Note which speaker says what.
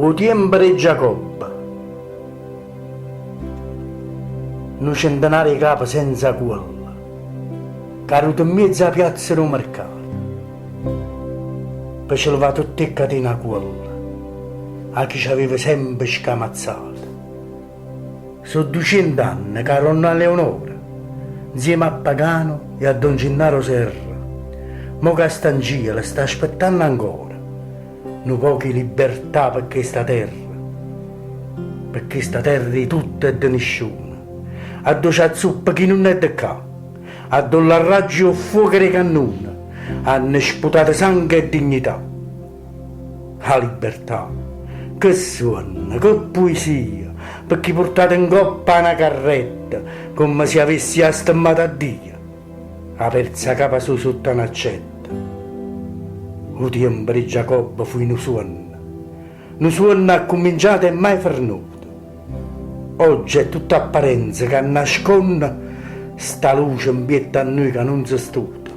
Speaker 1: O tiempo d' 'e Giacobbe. Nu centenaro 'e cape senza cuollo, cadute 'mmiez' 'a piazza d' 'o mercato, pe ce levà tutt' 'e catene 'a cuollo a chi ce aveva sempe scamazzato. So' ducient'anne ca donna Leonora, 'nzieme a Pagano e a don Gennaro Serra, mo ca sta 'ncielo sta aspettanno ancora nu poco 'e libertà pe chesta terra, pe chesta terra 'e tutte e de nisciuno, addò ce azzuppa chi nun è de ccà, addò ll'arraggio e 'o ffuoco d' 'e cannune hanno sputato sangue e dignità. 'A libertà! Che suonno, che puisia, pe chi purtate 'ncopp' 'a na carretta comme si avesse jastemmato a Dio, ha perzo 'a capa soja sotto a n'accetta. O tiempo d' 'e Giacobbe fuje nu suonno, nu suonno accumminciato e mai fernuto. Ogge è tutta apparenza ca annasconne sta luce 'mpietto a nuje ca nun se stuta.